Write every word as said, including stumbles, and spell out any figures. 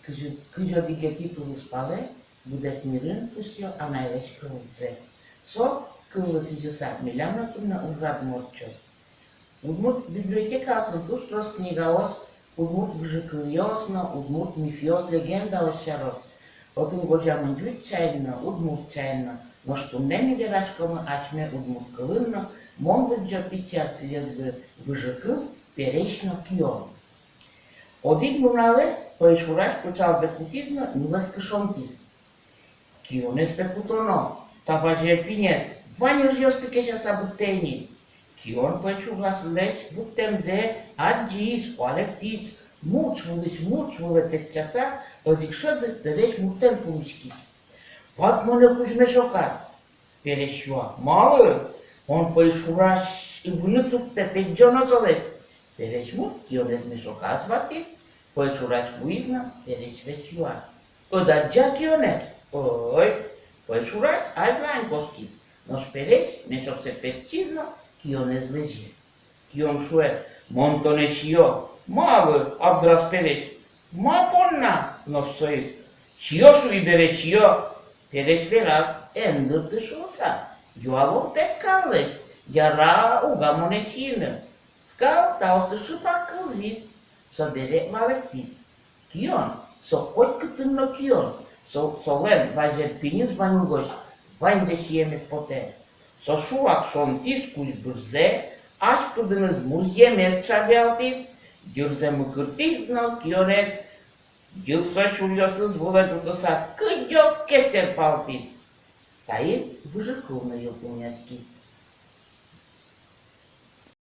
Кызь одӥгетӥ тулыспалэ быдэс мирын пусъё анайлэсь кылзэ. Со кыллы сӥзьыса милям но туннэ ужрадмы ортчоз. Удмурт библиотекаосын туж трос книгаос удмурт выжыкылъёс но, удмурт мифъёс, легендаос сярысь. Отын гожъямын ӟуч сямен но, удмурт сямен но. Нош туннэ ми вераськомы асьме удмурт кылын но. Мон лыдӟо пичи артиллеризы выжыкыл «Пересь но кион». Одӥг нуналэ пӧйшурась пыӵалзэ кутӥз но нюлэскы шонтӥз. Кионэз пе кутоно, та вазе пинез вань ужъёсты кесяса быдтэ ини. Кион пӧйшураслэсь быдтэмзэ адӟиз, куалектӥз, мурт вылысь мурт вылэ тэтчаса, озьы ик шӧдыт пересь муртэн пумиськиз. Ват монэ кузь мешокад. Пересь юа: малы? Мон пӧйшурась ыбыны турттэ, пегӟоно солэсь. Пересь мурт кионэз мешоказ ватӥз, пӧйшурась вуиз но пересьлэсь юа: ӧд адӟа кионэз? Ӧй. Пӧйшурась азьлань кошкиз, нош пересь мешоксэ пертчиз но кионэз лэзиз. Кион шуэ: мон тонэ сиё. Малы? — абдраз пересь. — Ма понна? — нош соиз. — Сиё, шуи бере, сиё. Пересь вераз: эн дырты шуыса, юалом пе скаллэсь, яра уг-а монэ сиыны. Скал таосты шыпак кылзӥз, собере валэктӥз: кион — со котькытын но кион, со, солэн вазер пиньыз вань угось, ваньзэ сиемез потэ. Со шуак шонтӥз кузь бырзэ, ас пыдыныз музъемез чабиалтӥз, йырзэ мыкыртӥз но кионэз йылсо сюръёсыз вылэ ӝутыса кыдёкке серпалтӥз. Таин выжыкыл но йылпумъяськиз.